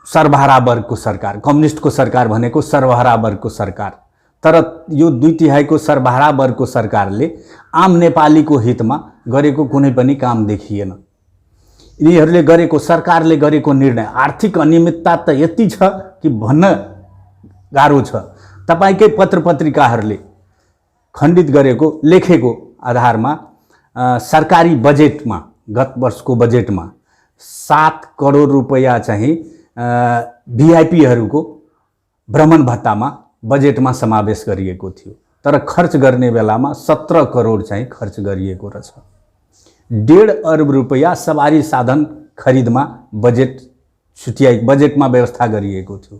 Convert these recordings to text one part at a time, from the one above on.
सर्वहारा वर्गको सरकार, कम्युनिस्टको सरकार भनेको सर्वहारा वर्गको सरकार। तर यो 2/3 को सर्वहारा वर्गको सरकारले आम नेपालीको हितमा गरेको कुनै पनि काम देखिएन। यिनीहरूले गरेको, सरकारले गरेको निर्णय, आर्थिक अनियमितता त यति छ कि भन्न गाह्रो छ। तपाईकै पत्र पत्रिकाहरूले खण्डित गरेको, लेखेको आधारमा सरकारी बजेटमा, गत वर्षको बजेटमा 7 करोड रुपैयाँ चाहिँ भिआइपीहरूको भ्रमण भत्तामा बजेटमा समावेश गरिएको थियो। तर खर्च गर्ने बेलामा 17 करोड चाहिँ खर्च गरिएको रहेछ। 1.5 अर्ब रुपैयाँ सवारी साधन खरिदमा बजेटमा व्यवस्था गरिएको थियो।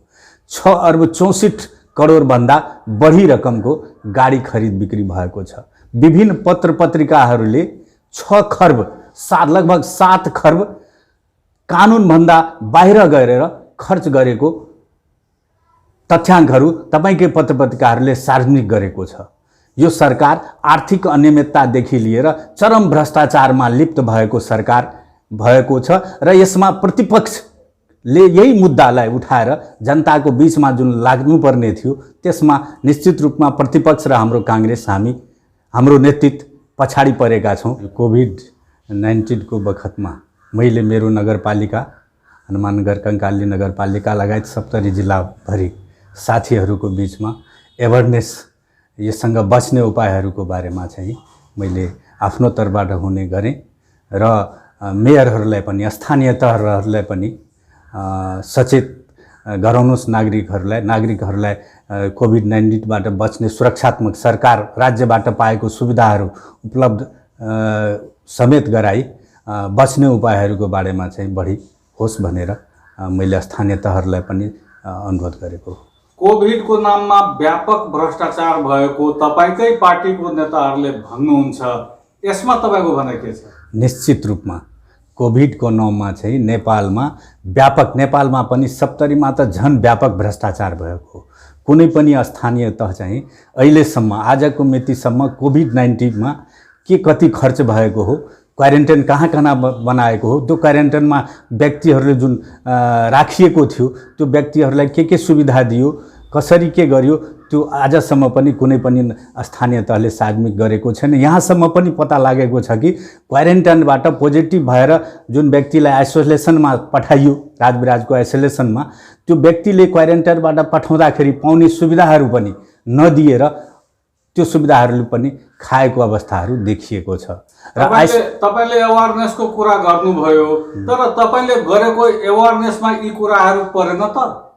6 अर्ब 64 करोड भन्दा बढी रकमको गाडी खरिद बिक्री भएको छ। विभिन्न पत्र पत्रिकाहरूले 6 खर्ब, लगभग 7 खर्ब कानुनभन्दा बाहिर गएर खर्च गरेको तथ्याङ्कहरू तपाईँकै पत्र पत्रिकाहरूले सार्वजनिक गरेको छ। यो सरकार आर्थिक अनियमिततादेखि लिएर चरम भ्रष्टाचारमा लिप्त भएको सरकार भएको छ र यसमा प्रतिपक्षले यही मुद्दालाई उठाएर जनताको बीचमा जुन लाग्नुपर्ने थियो त्यसमा निश्चित रूपमा प्रतिपक्ष र हाम्रो काङ्ग्रेस, हाम्रो नेतृत्व पछाडि परेका छौँ। कोभिड-19 को बखतमा मैले मेरो नगरपालिका, हनुमाननगर, कंकाली नगरपालिका लगायत 70 जिल्लाभरि साथीहरूको बीचमा एवेयरनेस, यससँग बच्ने उपायहरूको बारेमा चाहिँ मैले आफ्नो तर्फबाट हुने गरेँ र मेयरहरूलाई पनि, स्थानीय तहहरूलाई पनि सचेत गराउनुहोस्। नागरिकहरूलाई कोभिड-19बाट बच्ने सुरक्षात्मक सरकार राज्यबाट पाएको सुविधाहरू उपलब्ध समेत गराई बच्ने उपायहरूको बारेमा चाहिँ बढी होस् भनेर मैले स्थानीय तहहरूलाई पनि अनुरोध गरेको हो। कोभिडको नाममा व्यापक भ्रष्टाचार भएको तपाईँकै पार्टीको नेताहरूले भन्नुहुन्छ, यसमा तपाईँको भनाइ के छ? निश्चित रूपमा कोभिडको नाममा चाहिँ नेपालमा पनि 70 मा त झन् व्यापक भ्रष्टाचार भएको हो। कुनै पनि स्थानीय तह चाहिँ अहिलेसम्म, आजको मितिसम्म कोभिड-19 मा के कति खर्च भएको हो, क्वारेन्टाइन कहाँ बनाएको हो, त्यो क्वारेन्टाइनमा व्यक्तिहरूले जुन राखिएको थियो त्यो व्यक्तिहरूलाई के सुविधा दियो, कसरी के गर्यो, त्यो आजसम्म पनि कुनै पनि स्थानीय तहले सार्वजनिक गरेको छैन। यहाँसम्म पनि पत्ता लागेको छ कि क्वारेन्टाइनबाट पोजिटिभ भएर जुन व्यक्तिलाई आइसोलेसनमा पठाइयो, राजविराजको आइसोलेसनमा, त्यो व्यक्तिले क्वारेन्टाइनबाट पठाउँदाखेरि पाउने सुविधाहरू पनि नदिएर त्यो सुविधाहरू पनि खाएको अवस्थाहरू देखिएको छ। र तपाईले अवेयरनेसको कुरा गर्नुभयो, तर तपाईले गरेको अवेयरनेसमा यी कुराहरू परेन त?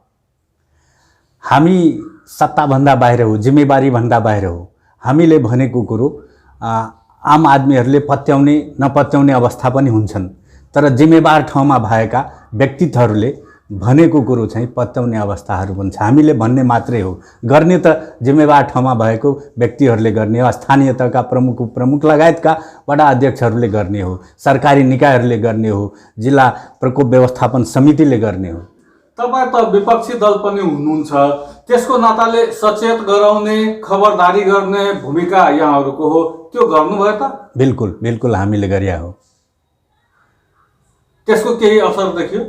हामी सत्ताभन्दा बाहिर हो, जिम्मेवारीभन्दा बाहिर हो। हामीले भनेको कुरो आम आदमीहरूले पत्याउने नपत्याउने अवस्था पनि हुन्छन्, तर जिम्मेवार ठाउँमा भएका व्यक्तित्वहरूले भनेको कुरो चाहिँ पत्याउने अवस्थाहरू पनि छ। हामीले भन्ने मात्रै हो, गर्ने त जिम्मेवार ठाउँमा भएको व्यक्तिहरूले गर्ने हो, स्थानीय तहका प्रमुख लगायतका वडा अध्यक्षहरूले गर्ने हो, सरकारी निकायहरूले गर्ने हो, जिल्ला प्रकोप व्यवस्थापन समितिले गर्ने हो। तपाईँ त विपक्षी दल पनि हुनुहुन्छ, त्यसको नाताले सचेत गराउने, खबरदारी गर्ने भूमिका यहाँहरूको हो, त्यो गर्नुभयो त? बिल्कुल हामीले गरिया हो। त्यसको केही असर देखियो?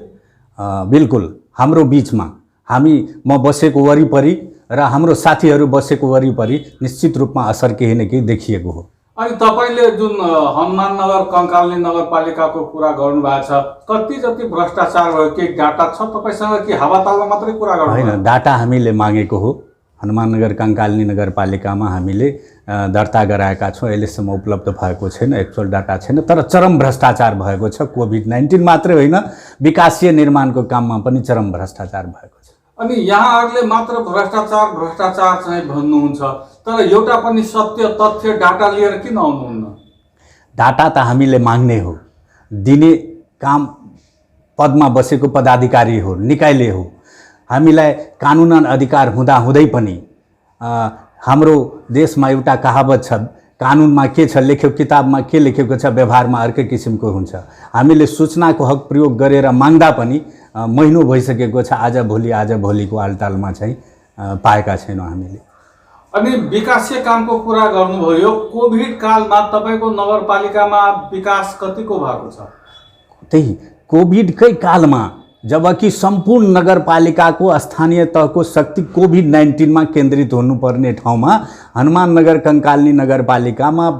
बिल्कुल हाम्रो बीचमा, म बसेको वरिपरि र हाम्रो साथीहरू बसेको वरिपरि निश्चित रूपमा असर केही न केही देखिएको हो। अनि तपाईले जुन हनुमाननगर कंकाली नगरपालिकाको कुरा गर्नुभएको छ, कति जति भ्रष्टाचार भयो, के डाटा छ तपाईसँग कि हावातालमा मात्रै कुरा गर्नु? हैन, डाटा हामीले मागेको हो। हनुमाननगर कंकाली नगरपालिकामा हामीले दर्ता गराएका छौँ। अहिलेसम्म उपलब्ध भएको छैन, एक्चुअल डाटा छैन, तर चरम भ्रष्टाचार भएको छ। कोभिड-19 मात्रै होइन, विकासीय निर्माणको काममा पनि चरम भ्रष्टाचार भएको छ। अनि यहाँहरूले मात्र भ्रष्टाचार चाहिँ भन्नुहुन्छ, तर एउटा पनि सत्य तथ्य डाटा लिएर किन आउनुहुन्न? डाटा त हामीले माग्ने हो, दिने काम पदमा बसेको पदाधिकारी हो, निकायले हो। हामीलाई कानुनन अधिकार हुँदै पनि हाम्रो देशमा एउटा कहावत छ, कानुनमा के छ लेख्यो, किताबमा के लेखेको छ, व्यवहारमा अर्कै किसिमको हुन्छ। हामीले सूचनाको हक प्रयोग गरेर माग्दा पनि महिनौ भइसकेको छ, आज भोलिको आलटालमा चाहिँ पाएका छैनौँ हामीले। अनि विकासीय कामको कुरा गर्नुभयो, कोभिड कालमा तपाईको नगरपालिकामा विकास कतिको भएको छ? त्यही कोभिडकै कालमा जबकि सम्पूर्ण नगरपालिकाको स्थानीय तहको शक्ति कोभिड-19 मा केन्द्रित हुनुपर्ने ठाउँमा हनुमाननगर कङ्कालनी नगरपालिकामा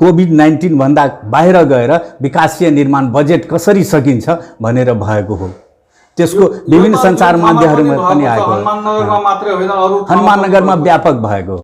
कोभिड-19 भन्दा बाहिर गएर विकासीय निर्माण बजेट कसरी सकिन्छ भनेर भएको हो। त्यसको विभिन्न सञ्चार माध्यमहरूमा पनि आएको हो। हनुमाननगरमा मात्रै होइन, अरू हनुमाननगरमा व्यापक भएको